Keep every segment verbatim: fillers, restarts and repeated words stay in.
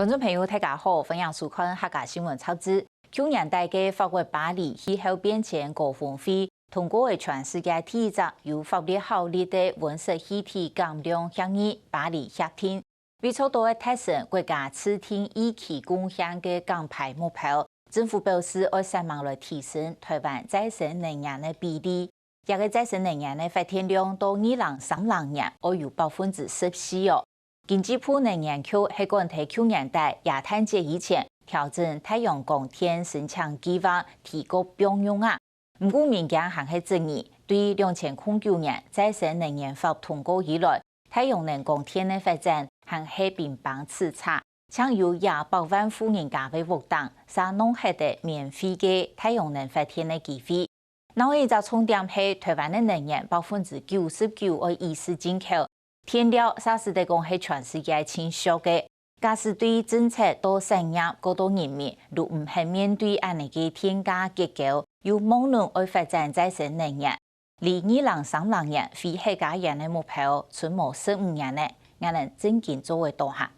觀眾朋友，大家好，歡迎收看客家新聞雜誌。舊年底个法國巴黎氣候變遷高峰會通過了全世界第一隻有法律效力个溫室氣體減量協議——巴黎協定。為做到个達成國家制定預期貢獻个減排目標，政府表示愛煞猛來提升臺灣再生能源个比例。這个再生能源个發電量到二零三零年愛有百分之十四哦。 經濟部能源局係趕在舊年底耶誕節以前調整太陽光電申請計畫，提高放用額。毋過民間還係質疑，對兩千空九年再生能源法通過以來，太陽能光電个發展還係冰封直插，淨有這百萬戶人家个屋頂，煞弄忒个免費个太陽能發電个機會。 另外一隻重點係臺灣个能源百分之九十九愛以市進口，電料煞使得講係全世界盡惜个。假使對政策到產業過到人民都毋肯面對恁呢个電價結構，又望等愛發展再生能源，離二零三零年非核家園个目標賰無十五年呢，𠊎等正經做會到哈？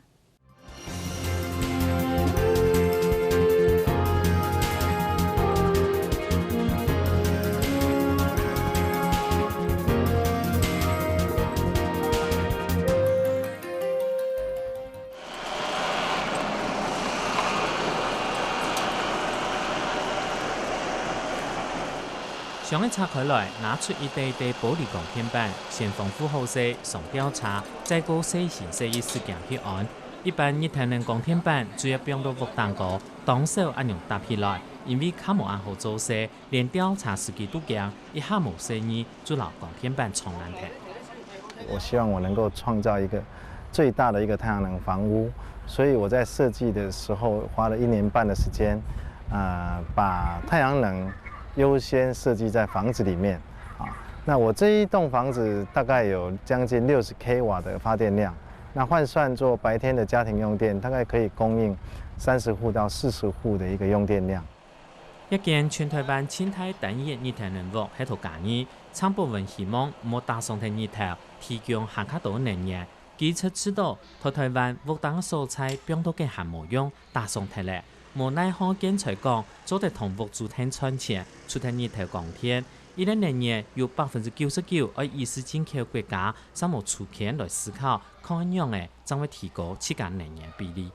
箱仔拆開來，拿出一垤一垤玻璃光電板，先防護好勢，上吊車，再過細心細意使勁去安。一般日頭能光電板主要放到屋頂高，當少恁樣搭起來，因為較無恁好做事，連吊車司機都驚，一下無細義就摎光電板撞爛忒。 我希望我能夠創造一個最大的一個太陽能房屋，所以我在設計的時候花了一年半的時間，啊，把太陽能優先設計在房子裡面。啊，那我這一棟房子大概有將近六十k瓦的發電量，那換算做白天的家庭用電，大概可以供應三十戶到四十戶的一個用電量。 這間全臺灣盡大單一日頭能屋係在嘉義，鄭寶文希望毋好打爽忒日頭，提供還較多能源。佢測試到，在臺灣屋頂个所在放到个還無用，打爽忒咧，無哪項建材講做得同屋主𢯭賺錢，除忒日頭光電。一垤能源有百分之九十九愛以市進口國家，煞無出錢來思考，看仰仔正會提高自家能源比例。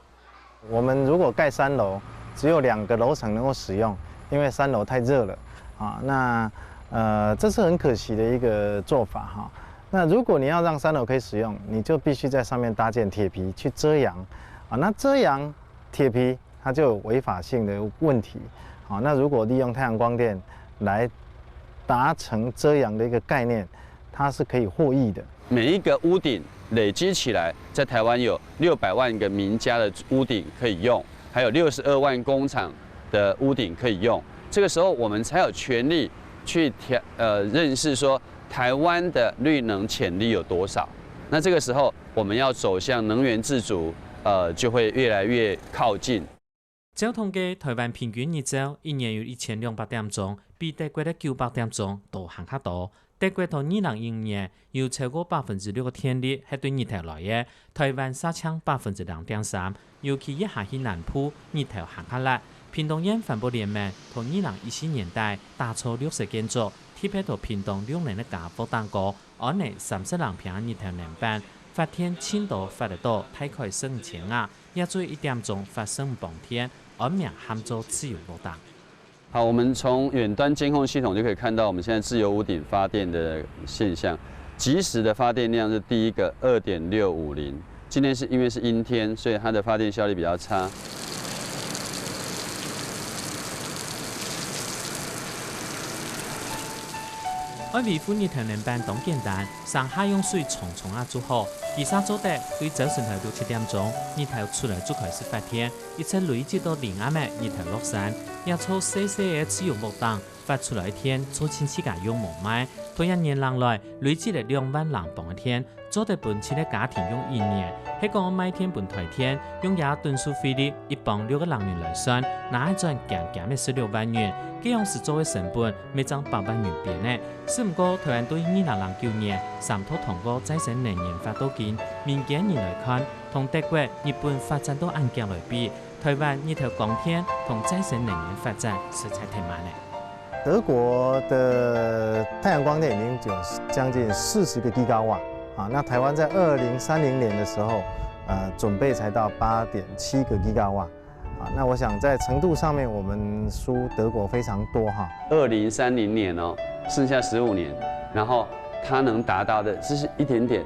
我們如果蓋三樓，只有兩個樓層能夠使用，因為三樓太熱了。啊，那，呃，這是很可惜的一個做法哈。那如果你要讓三樓可以使用，你就必須在上面搭建鐵皮去遮陽。啊，那遮陽，鐵皮它就有違法性的問題。好，那如果利用太陽光電來達成遮陽的一個概念，它是可以獲益的。每一個屋頂累積起來，在臺灣有六百萬個民家的屋頂可以用，還有六十二萬工廠的屋頂可以用。這個時候，我們才有權利去調，呃，認識說臺灣的綠能潛力有多少。那這個時候，我們要走向能源自足，呃，就會越來越靠近。 照統計，臺灣平均日照一年有一千兩百點鐘，比德國个九百點鐘都還較多。德國在二零一五年有超過百分之六个電力係對日頭來个，臺灣煞淨百分之零點三，尤其一下去南部，日頭還較烈。屏東縣環保聯盟在二零一四年底打造綠色建築，特別在屏東綠能个家屋頂高安了三十零坪日頭能板，發電盡多發得到大概十五千瓦， 也做一點鐘發十五磅電，安名喊做自由屋頂。好，我們從遠端監控系統就可以看到我們現在自由屋頂發電的現象，即時的發電量是第一個二點六五零，今天是因為是陰天，所以它的發電效率比較差。 愛維護日頭能板當簡單，成下用水沖沖啊就好。佢煞做得對朝晨頭六七點鐘，日頭出來就開始發電，一直累積到臨暗仔日頭落山，這座細細个自由屋頂發出來个電，做親自家用無賣。在這年零來，累積了兩萬零磅个電，做得分七個家庭用一年，係講賣電分台電，用這等數費率，一般六個人來算，若愛賺減減个十六萬元，該樣式做个成本，乜正百萬元邊仔。只毋過，台灣對二零零九年三讀通過再生能源法到今，民間人來看，同德國、日本發展到恁遽來比， 台灣日頭光電同再生能源發展實在忒慢了。德國的太陽光電已經有將近四十個吉瓦啊，那台灣在二零三零年的時候，呃，準備才到八點七個吉瓦啊，那我想在程度上面，我們輸德國非常多哈。二零三零年哦，剩下十五年，然后它能达到的只是一点点，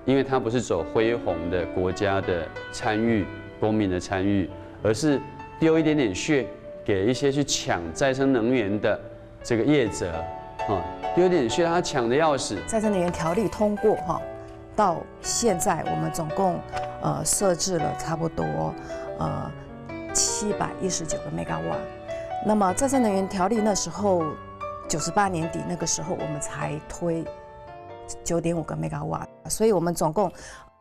因为它不是走恢宏的国家的参与、公民的参与，而是丢一点点血给一些去抢再生能源的这个业者，哦，丢一点血，他抢得要死。再生能源条例通过哈，到现在我们总共呃设置了差不多呃七百一十九个 megawatt。那么再生能源条例那时候九十八年底那个时候我们才推九点五个 megawatt，所以我们总共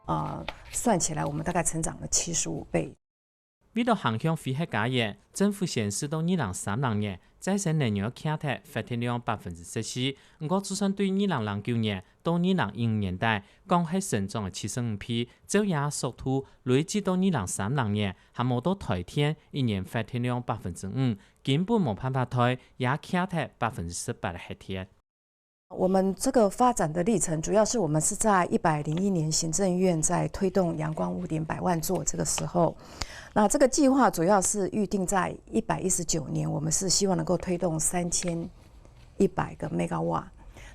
呃算起来我们大概成长了七十五倍。 為著行向非核家園，政府宣示到二零三零年，再生能源會㧡忒發電量百分之十四。毋過，就算對二零零九年到二零一五年底，講係成長了七十五倍，照這速度累積到二零三零年，還無到台電一年發電量百分之五，根本無辦法對這㧡忒百分之十八个核電。 我们这个发展的历程，主要是我们是在一百零一年行政院在推动阳光屋顶百万座这个时候，那这个计划主要是预定在一百一十九年，我们是希望能够推动三千一百个 megawatt。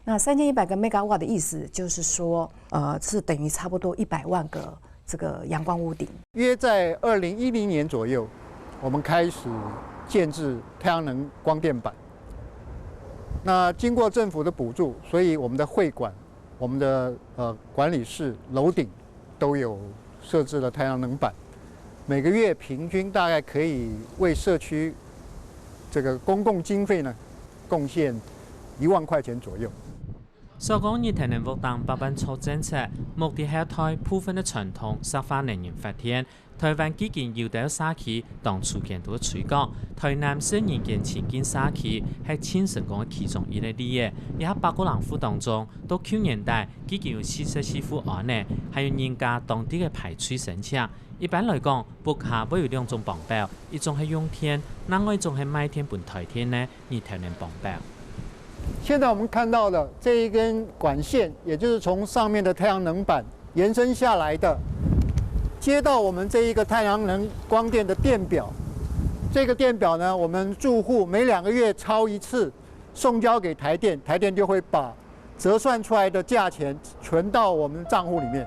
那三千一百个 megawatt 的意思就是说，呃，是等于差不多一百万个这个阳光屋顶。约在二零一零年左右，我们开始建置太阳能光电板。那经过政府的补助，所以我们的会馆、我们的呃管理室楼顶都有设置了太阳能板，每个月平均大概可以为社区这个公共经费呢贡献一万块钱左右。 所講日頭能屋頂百萬座政策，目的係要代部分个傳統石化能源發電。台灣既經有兜社區當初見到推廣，台南係人間清淨社區，係盡成功个其中一个例仔。這百個零戶當中，到舊年底既經有四十四戶安呢，還有人家當地个排隊申請。一般來講，屋下會有兩種方法，一種係用電，另外一種係賣電分台電呢，日頭能幫忙。 现在我们看到的这一根管线，也就是从上面的太阳能板延伸下来的，接到我们这一个太阳能光电的电表。这个电表呢，我们住户每两个月抄一次，送交给台电，台电就会把折算出来的价钱存到我们账户里面。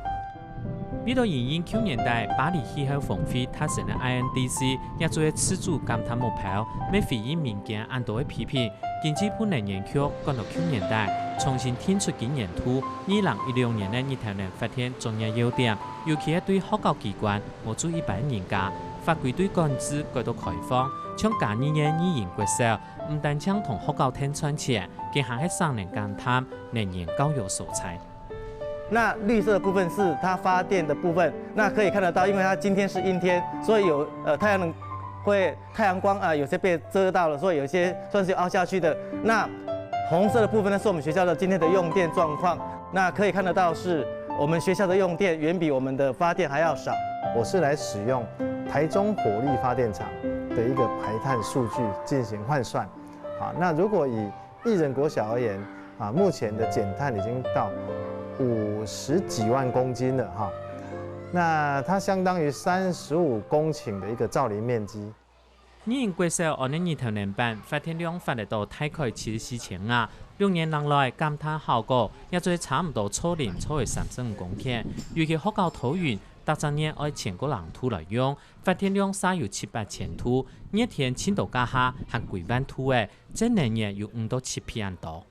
為著因應舊年底巴黎氣候峰會達成个I N D C，也做个自主減碳目標，乜回應民間恁多个批評。經濟部能源局趕到舊年底，重新定出今年度二零一六年个日頭能發電作業要點，尤其係對學校機關、無住一般人家，法規對管制改到開放，像嘉義个義仁國小，毋單淨同學校賺錢，更還係省能減碳、能源較有所在。 那绿色的部分是它发电的部分，那可以看得到，因为它今天是阴天，所以有呃太阳能会太阳光啊、有些被遮到了，所以有一些算是凹下去的。那红色的部分呢是我们学校的今天的用电状况，那可以看得到是我们学校的用电远比我们的发电还要少。我是来使用台中火力发电厂的一个排碳数据进行换算。好，那如果以义仁国小而言，啊，目前的减碳已经到五十几万公斤了哈。那它相当于三十五公顷的一个造林面积。義仁國小安个日頭能板，發電量發得到大概七十四千瓦，六年零來減碳效果也做差毋多初零初个三十五公頃，尤其學校桃園，逐隻月愛千過零度來用，發電量煞有七八千度，熱天盡多家下還幾萬度个，節能也有五到七倍恁多。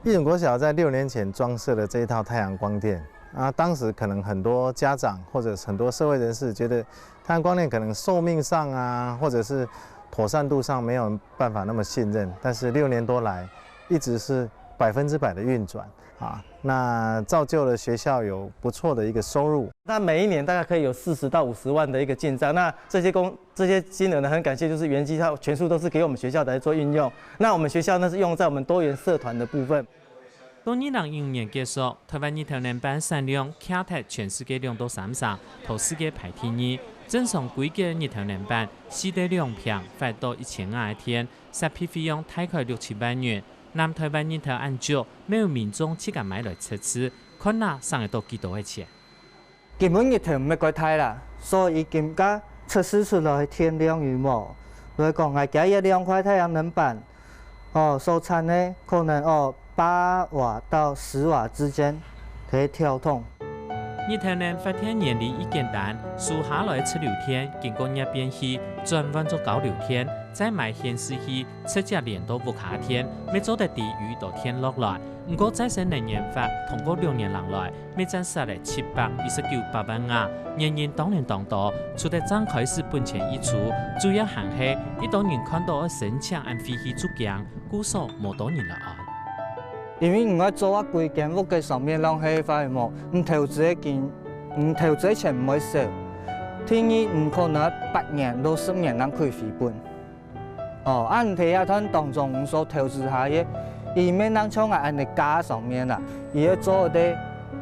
义仁国小在六年前装设了这一套太阳光电啊，当时可能很多家长或者很多社会人士觉得太阳光电可能寿命上啊，或者是妥善度上没有办法那么信任，但是六年多来一直是百分之百的运转。啊，那造就了学校有不错的一个收入。那每一年大概可以有四十到五十万的一个进账。那这些工这些金额呢，很感谢就是元基他全数都是给我们学校来做运用。那我们学校呢是用在我们多元社团的部分。到二零一五年結束，台灣日頭能板產量擎忒全世界兩到三成，在世界排第二。正常規格日頭能板四垤兩坪，發到一千瓦个電，設備費用大概六七萬元。南台灣日頭恁足，乜有民眾自家買來測試，看下省得到幾多个錢。 根本日頭毋係蓋大啦，所以今个測試出來電量有無？來講，𠊎家一兩塊太陽能板，哦，所產个可能哦八瓦到十瓦之間，可以跳動。日頭能發電原理已簡單，收下來直流電經過熱變器轉換做交流電，再買顯示器直接連到屋下電，乜做得知有幾多電落來。毋過再生能源法通過六年零來， 乜賺煞了七百一十九百萬啊，原因當然當多，除了正開始本錢已出，主要還係一多人看到愛申請恁費氣就驚，故所無多人來安。因為你愛做啊歸間屋个上面浪費話無，你投資个金，你投資个錢毋會少。第二，你可能八年到十年正開回本。 哦，恁在這段當中所投資下个，佢乜正像𠊎恁个價上面啦，佢會做得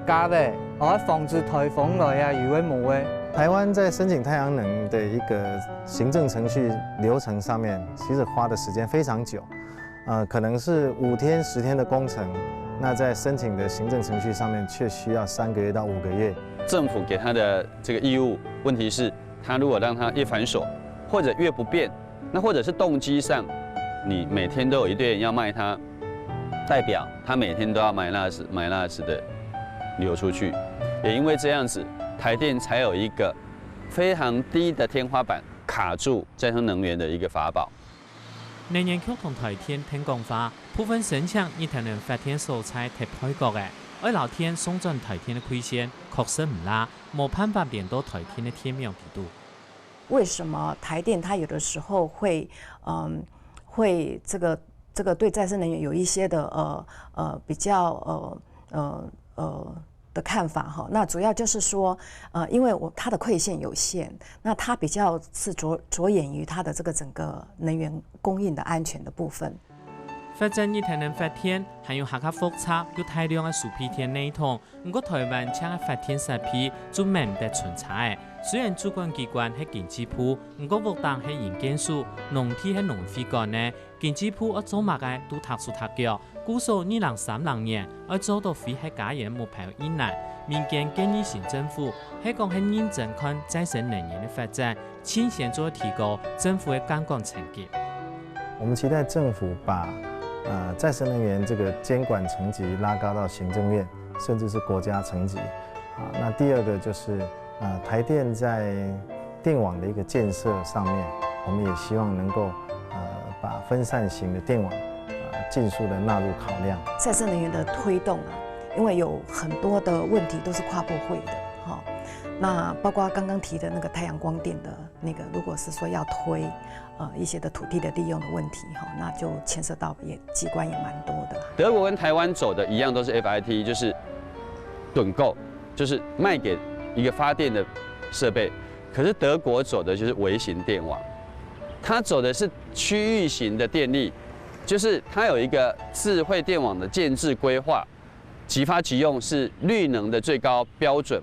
價位，哦，防止颱風來啊，又會無个。台湾在申请太阳能的一个行政程序流程上面，其实花的时间非常久，呃，可能是五天、十天的工程，那在申请的行政程序上面却需要三个月到五个月。政府给他的这个义务，问题是，他如果让他越繁琐，或者越不便，那或者是动机上，你每天都有一堆人要卖他，代表他每天都要买那时买那时的流出去，也因为这样子，台电才有一个非常低的天花板卡住再生能源的一个法宝。能源局同台电聽講話，部分申請日頭能發電所在忒背角个，愛摎電送轉台電个規線確實毋罅，無辦法連到台電个電網底肚。为什么台电它有的时候会，嗯，会这个这个对再生能源有一些的呃呃比较呃呃呃的看法哈？那主要就是说，呃，因为我它的馈线有限，那它比较是着着眼于它的这个整个能源供应的安全的部分。發展日頭能發電，還有下較複雜又大量个輸配電系統， 毋過台灣淨个發電設備就免毋得存差个。雖然主管機關係經濟部，毋過屋頂係營建署，農地係農會管个，經濟部愛做麼个都踏手踏腳。故所二零三零年愛做到非核家園目標已難，民間建議新政府係講係認真看再生能源个發展， 盡先做提高政府个監管層級。我们期待政府把呃再生能源这个监管层级拉高到行政院，甚至是国家层级。啊，那第二个就是呃台电在电网的一个建设上面，我们也希望能够呃把分散型的电网呃尽速的纳入考量。再生能源的推动啊，因为有很多的问题都是跨部会的哈，那包括刚刚提的那个太阳光电的 那个如果是说要推呃一些的土地的利用的问题哈，那就牵涉到也机关也蛮多的。德国跟台湾走的一样，都是 F I T，就是趸购，就是卖给一个发电的设备。可是德国走的就是微型电网，它走的是区域型的电力，就是它有一个智慧电网的建制规划，即发即用是绿能的最高标准。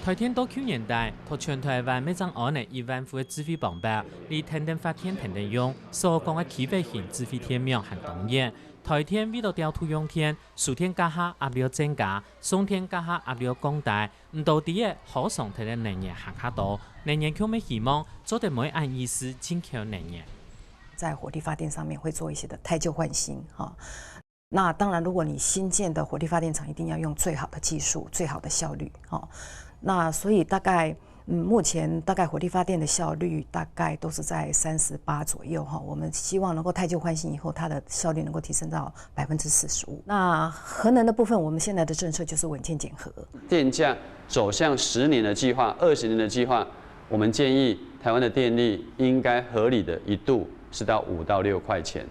台電到舊年底，在全台灣乜正安了一萬戶个智慧房屋，這跈等發電跈等用，所講个區域型智慧電網還當遠。台電為著調度用電，輸電價下壓力增加，送電價下壓力降低，毋多知仔好上忒个能源還較多，能源局乜希望做得每恁意思進口能源。在火力发电上面会做一些的汰旧换新哈。 那当然，如果你新建的火力发电厂，一定要用最好的技术、最好的效率，哦。那所以大概，嗯，目前大概火力发电的效率大概都是在三十八左右，哈。我们希望能够汰旧换新以后，它的效率能够提升到百分之四十五。那核能的部分，我们现在的政策就是稳健减核。电价走向十年的计划、二十年的计划，我们建议台湾的电力应该合理的一度是到五到六块钱，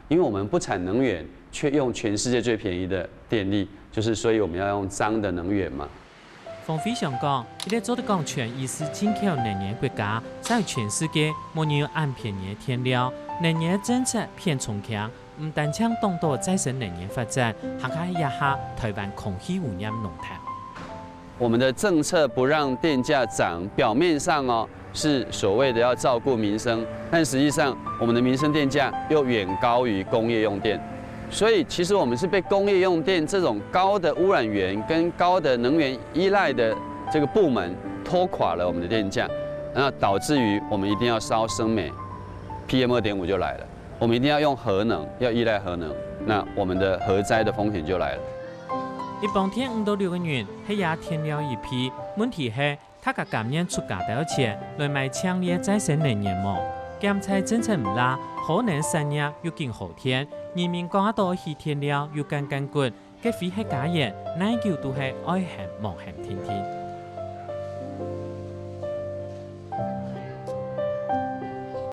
因为我们不产能源，卻用全世界最便宜的電力，就是所以我們要用髒的能源嘛。 黃飛翔講，一個做得講全意識進口能源國家，在全世界無有恁便宜个電料。能源政策偏重強，毋單淨擋到再生能源發展，還係這下台灣空氣污染龍頭。我們的政策不讓電價漲，表面上哦是所謂的要照顧民生，但實際上我們的民生電價又遠高於工業用電。所以其實我們是被工業用電這種高的污染源跟高的能源依賴的這個部門拖垮了我們的電價，那導致於我們一定要燒生煤，PM 二點五就來了。我們一定要用核能，要依賴核能，那我們的核災的風險就來了。一般電五到六個銀，係這電料一批。問題係，大家甘願出加兜錢來買淨䆀个再生能源無？檢采政策毋罅，核能產業又緊耗電，人民講啊到愛起電料又乾乾滾，該非核家園，哪久都係愛喊無喊定定。